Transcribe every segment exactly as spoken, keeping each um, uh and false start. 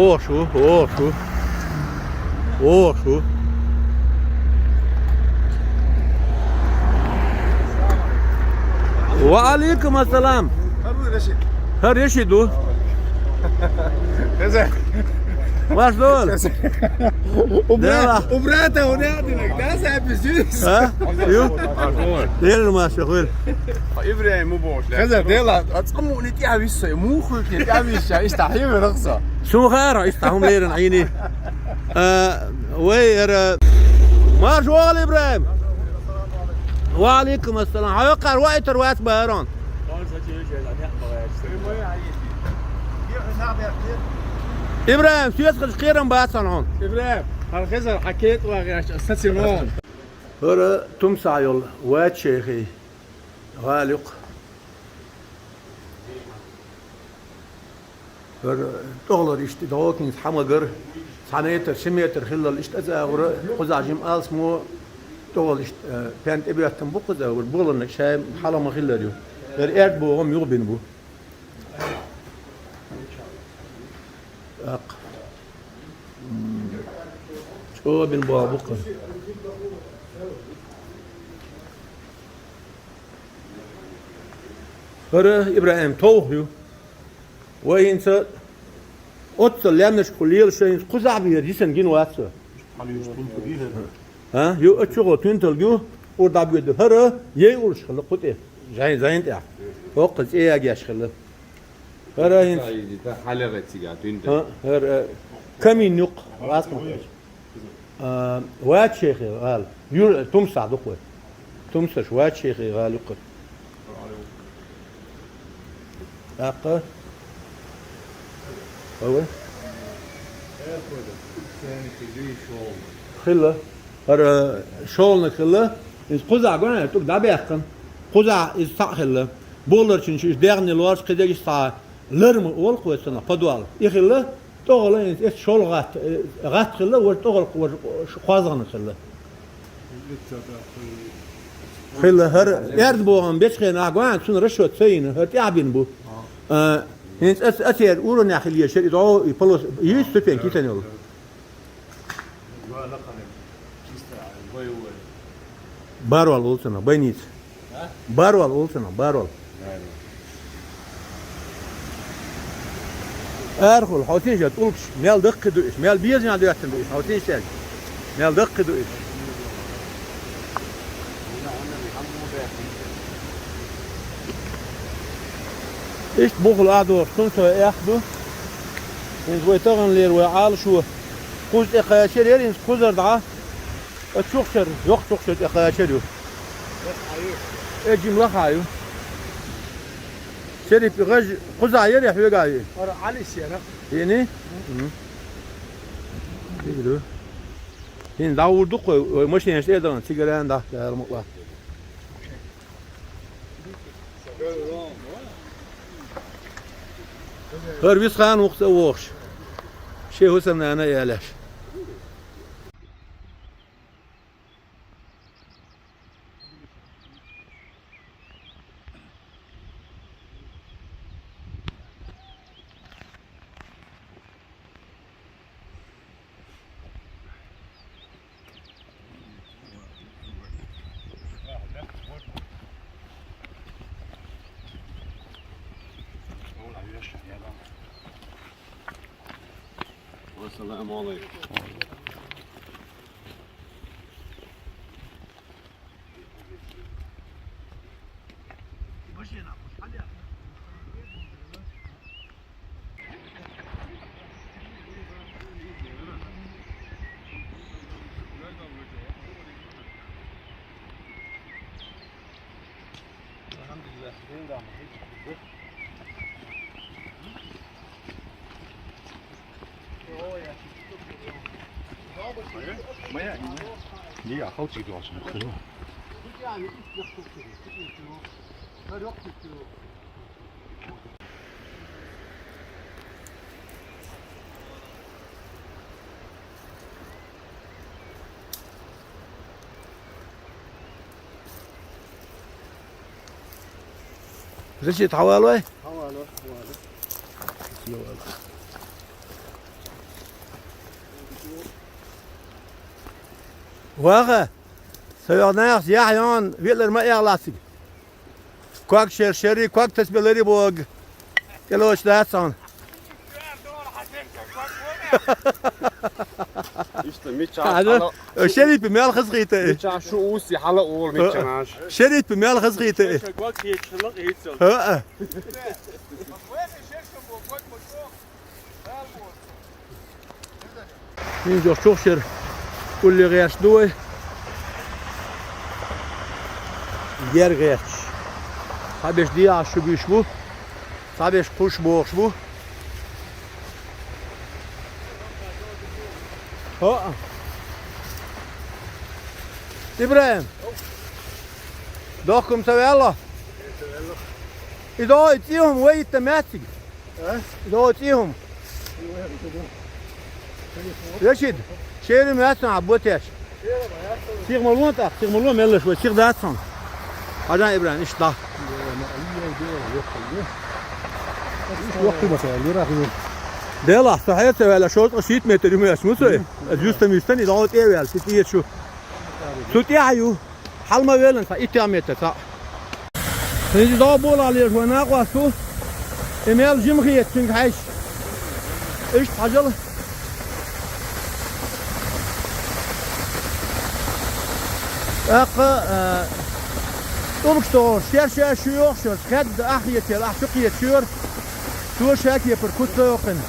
О, шу, о, шу. О, шу. Ва алейкум ассалам. Ха, Решид ду. Хеза. Ваш дол. Убра-, Дела. Убрата, у меня иногда запись. А? Ю? Дел, Маша, хуй. Ибрагьим, мубош. Хеза, дела. Ацамуни тя виссай, мухуки тя висса, иста хиврахса. Сухара, иста хум лерен айни. А, вай, эр, марш вал, Ибрагьим. Ва алейкум ассалам. Хавкар, ва итар вац барон. Ибрагьим, сюэс хыз киран бацан он. Ибрагьим, хал хезар хакет ва гаш сацимон. Хара тумса йол вац шейхи. Гъаликъ. ХӀара тӀогӀлар иштта догӀу кинз хьамагар, цхьа метр, ши метр хиллал иштта цӀагӀара, кхузахь жим алсмо тӀогӀал иштта, э, пен тӀебеттам бу кхузахь, хӀара боланнаг шай хьалама хиллар ю. ХӀара эрд богӀам югӀбин бу. ТӀаккха. М, чӀобин богӀ бу кхуза. ХӀара Ибрагьим товх ю. Вай хӀинца оццал лаьмнашкахула лела шайнца кхузахь бийхар йисан гина вац со. А? Ю, ачугӀо туьнталг ю, ур дӀабоьдур. ХӀара ей урш хилла кху тӀе. Зайн, зайн тӀехь. ХӀокхуза цӀе ягеш хилла. ХӀара хӀинца. Хьалера цига туьнталг. ХӀа, хӀара, камин юккъе. Вац ма хӀара. А, вац шейхи гӀала. Юр-, тумсахь ду-кх вай. Тумсаш вац шейхи гӀала юккхара. ТӀаккха. Ава? Хилла. ХӀара шолнаг хилла. Иза кхузахь гой, тӀуг дӀабаьккхина. Кхузахь иза цхьаъ хилла. Боларчун чу иша дегӀне лоарш кхидегаш цхьа ларма олу-кх вай цунах, подвал. И хилла. ТӀогӀала хӀинца эцу шолгӀа гӀатта, э, гӀатта хилла, вара тӀогӀала вара ш-, кхозгӀаниг хилла. Хилла хӀара эрд богӀам бечу хенахь гой, цунна расчет ца йина, хӀара тӀаьхьа бина бу. А, хӀинца ац-, ацеран уровнехь хилла еза шера и догӀу, и полос, и ступенька йитина йолу. Барвал олу цунах, бойница. Барвал олу цунах, барвал. Арахула, хьо тешар тӀулгаш, мел даккхий ду иш, мел безамехь доьттина ду иш, хьо тешар. Мел даккхий ду иш. Иштта бухал а дохуш, цунна со эхь ду. ХӀинца вай таханлера вай Ӏалашо кхуза тӀе кхачар яра, хӀинца кхузара дӀа. Ткъа чухчара, йоккха чухчара тӀе кхачар ю. Э, жима лаха ю. Шерип, и гӀаж кхузахь яра, хьоьгахь ю? Ара Ӏалис яра. Йини? Мгм. Дика ду. ХӀинца дӀагӀур ду-кх вай, вай машинаш тӀе а дахана, цигара а дахка, ала ма-, ла. ХӀара Висхан ву-кх цӀа вогӀуш. Шен хӀусамнана а ялеш. Ассаламу алейкум. Рашид, хьавалой? Хьавалой, хьавалой. Хьавалой. Ваха, са вегӀ нахаца яхь йоӀан виълар ма эгӀлациг. Ког шер шери, ког тасбелари бог. ТӀелоч дац хьона. Иштта мича Ада, хала. Шерипа мел хазхийта. Мича шу уси хала ул мичанаш. Шерипа мел хазхийта. Ха. Мин жо чухсир улли гӀерташ ду вай. Гер гӀерташ. Цхьаберш дехьа шу буьйш бу. Цхьаберш кхуш бохуш бу. Хо. ИбрахӀим. Дохкум ца ваьлла? И догӀу цӀий хӀума вай итта маьцциг. А? ДогӀу цӀий хӀума. Рашид, шерим яц хьан ботеш. Сих ма лон тӀаккха, сих ма лон меллаш вай, сих дац хьан. Хьажан ИбрахӀим, иштта. Делахь, со хьеца ваьлла, шовзткъа шийтта метр юм яц, муцой? Аз юстам юстан, и догӀу тӀе ваьлла, си тӀе шу. Цу тӀехь ю. Хьал ма веллан, цхьа итт метр цхьаъ. ХӀинца догӀу болаллеша вай накъост ву. И мел жима хета цуьнга хьаьжча. Иштта хьажал. ТӀаккха, а, тӀулгаш тохуш, шер-шер шу йохуш йолчу хедда ахь хетел, ахь чу кхеташора. Цо ша кепара куц ца йоккхина.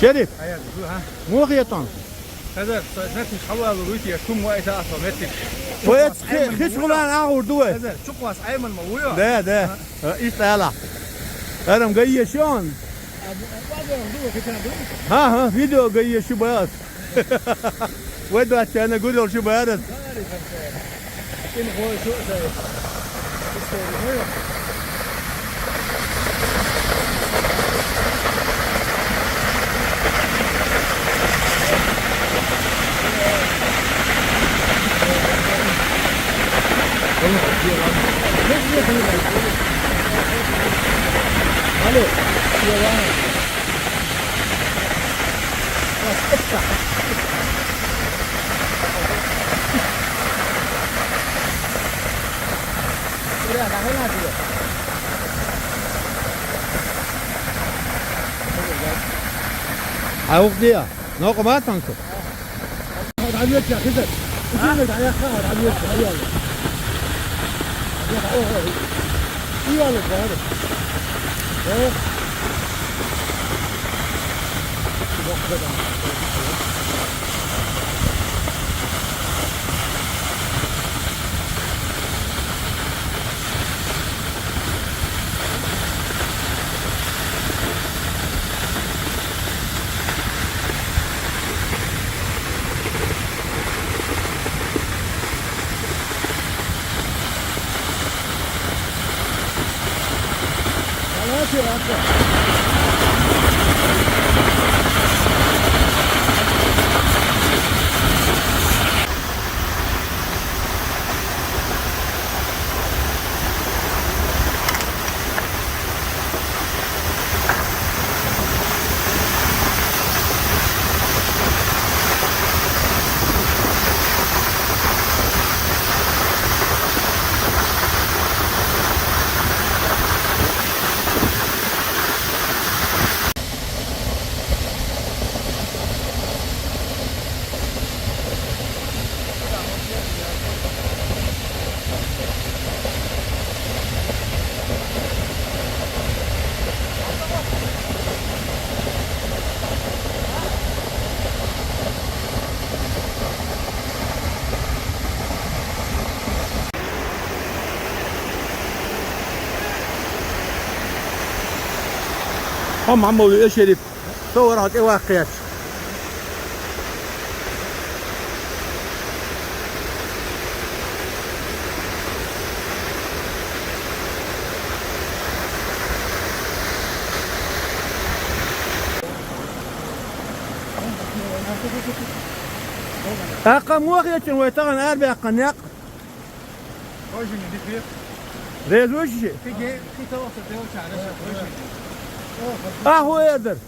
Шерип, муха хетон? Хазар, со, знаете, хьалалу вуйти, я шум вайса асо меттик. Вай хи-, хиш гулан агӀур ду вай. Хазар, чуквас Айман ма вуйо? Да, да. А, иштта ала. Арам гайе шон. Ха, ха, видео гайе шу бац. Вай дачана гурел шу барат. Алло, Хьан юха де? Новкъа ма ца хьуна со? Хьан дӀавеча, хизар? Исиннаг дӀаяхха, хьан дӀавеча, хьан яла? Хьан яла, хьан яла? И яла, хьан яла? Э? Хьо Махьмуд, э, Шерип, со вара хьо тӀеваккхаьчча. ТӀаккха муха хеташ вай тахан арабаьккха некъ? Реза вуй ши? Ахьа хӀун эр дара?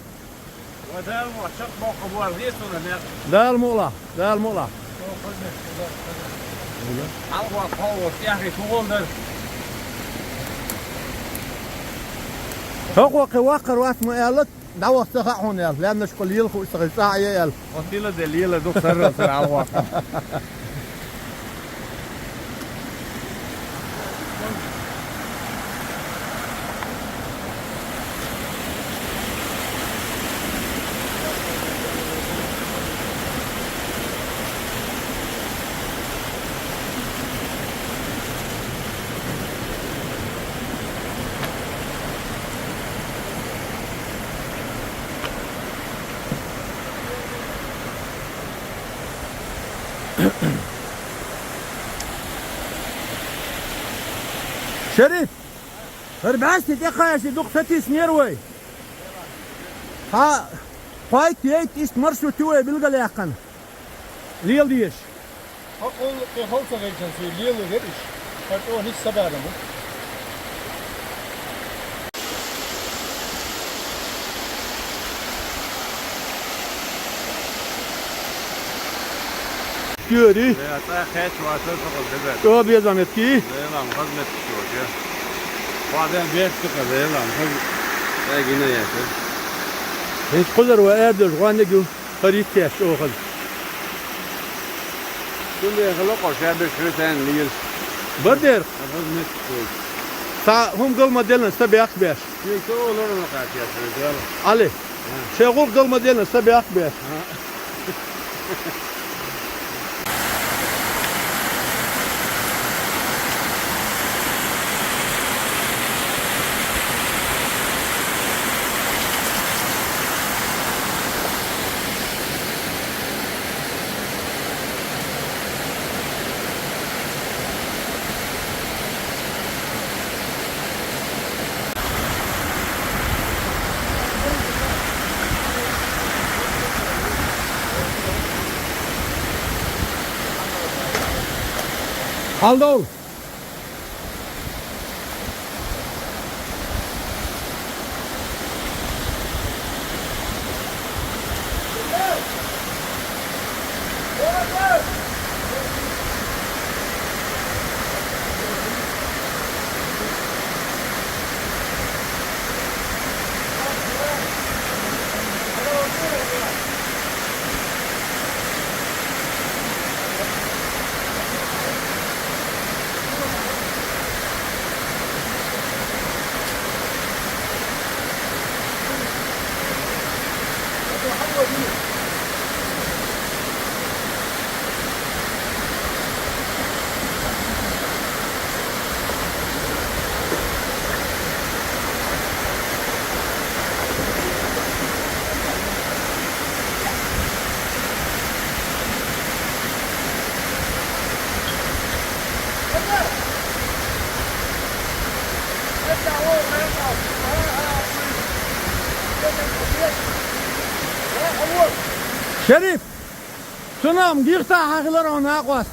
Ва Дала мо, чакх боккха бор веза цунах некъ. Дала мукъ лахь, Дала мукъ лахь. Хьалха кхо вос яхи хӀун дар. ХӀокхо кхин ваккхар вац ма аьлла, дӀавахта ца хаьа хьуна аьлла, лаьмнашка лела хууш ца хилча цӀа а е аьлла. Оцила де лела ду саррал сара хьалха ваккхар. Шериф! ХӀара бӀаьсти тӀекхача дукха сатийсинера вай. Хьа, кхойтта-ейтта иштта маршрут ю вай билгалъяьккхина. Леладеш. Хьо къуллукъе хала ца гӀайчан суй лело вер иш. Хьо чӀогӀа нийса сабарам бу. Кюри. Бля, цӀа кхаьча вацар со хаза дагар. О, безам метки. Лелам, хаза метки чуоке. Хьо ден бехк ца хаза, лелам, хаза. ЦӀа гина яхар. ХӀинца кхузара ва аьрдаш гӀоанниг ю. ХӀара йиттеш чӀогӀа хаза. Цундела хала кхо шабеш хӀуьтан лийла. Бардер. Хаза метки чуоке. Цхьа хӀума гал ма деллинаш, са бехк беш. Шен со олар ма кхачаш, везала. Али. А. Шен гӀулакх гал ма деллинаш, са бехк беш. А. Алдовул. Шериф! Цунах гихтахь хьан хилар хьуна накъост?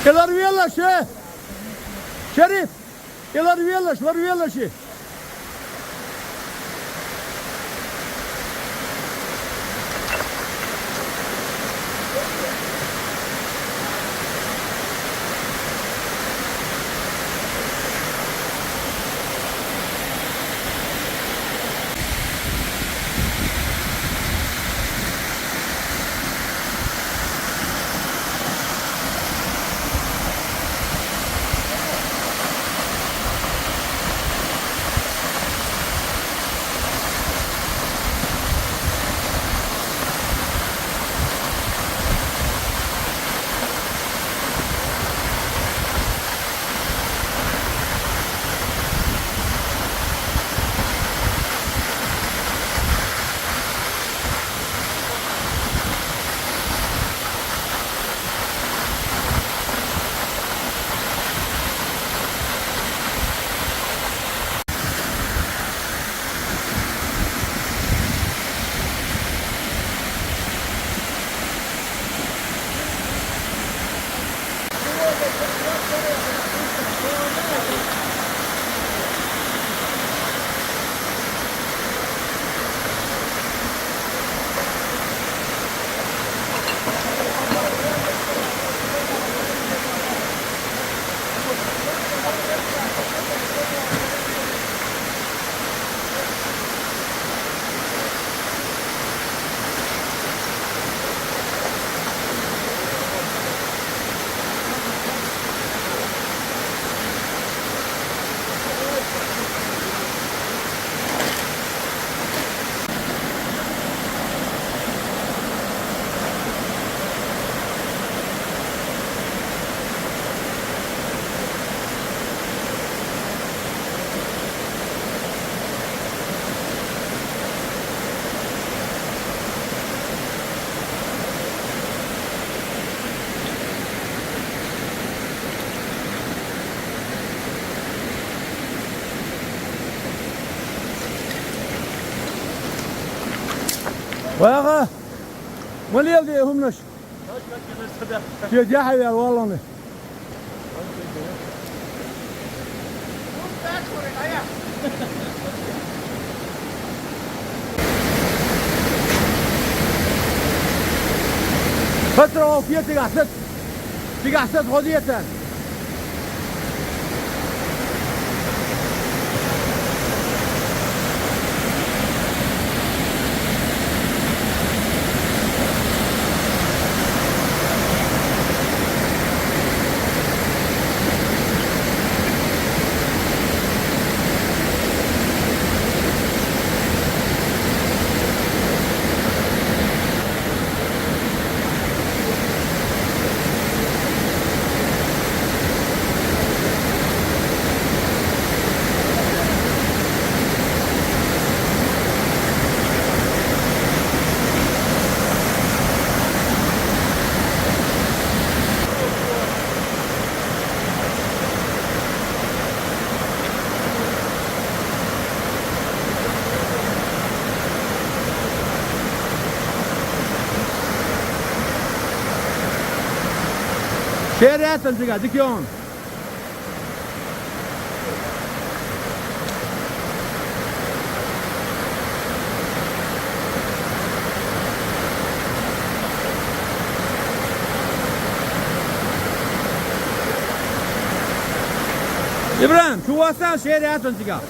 Кхилар велаш, э? Шериф! Кхилар велаш, лар велаш и. Ваха, ма леладе хӀуманаш. Шен дехьа вел валлалц. Патроф, я тигахь сац. Тигахь сац, гӀо дета. Шера яц цигахь, дика йогӀу. ИбрахӀим, чу ваца, шера яц цигахь.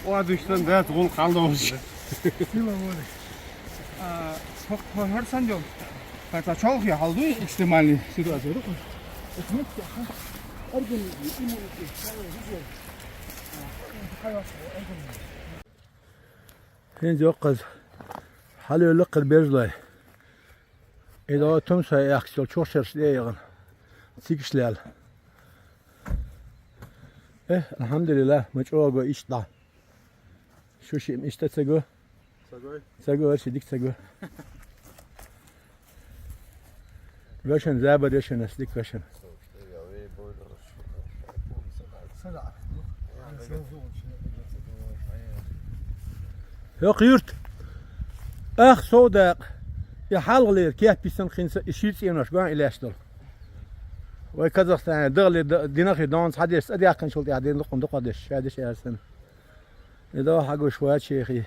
О, душдан да, гул халдовуш. Сила воли. А, хо-, хо-, хор сан жол. Хата чолхи халду экстремальный ситуация. ХӀинца йоккхаза хьалйолла кхин бежлой. И догӀу тумсай аьхкачул чухсарш тӀе а яхана. Цигаш лаьлла. Э, алхьамдулиллахӀ, ма чӀогӀа го иштта дӀа. Шу шиъ иштта ца го? Ца го? Ца го, варши дика ца го. Вешан, забар вешан, ас дика вешан. Йоккха юрт. Ах, сов дакъа. И хьалхалера кепписан хинца и ши цӀенош гон и лаьш долу. Вай Казахстане дагали д-, динахи дон цхьадеш, цӀа даьккхинчул тӀаьхьа дина дуккха дукха деш, ша деш аьрсан. И догӀу хьагуш вац шехи.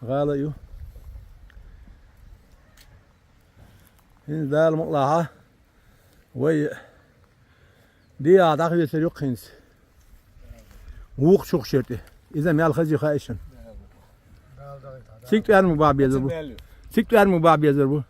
ГӀала ю. ХӀинца Дала мукъалахьа, вай дехьа дӀахоьцур ю хӀинца. Вукху чуху шерти. Иза мел хазий хаьа шуна. Цига тӀоьрмаг бахьа безар бу. Цига тӀоьрмаг бахьа безар бу.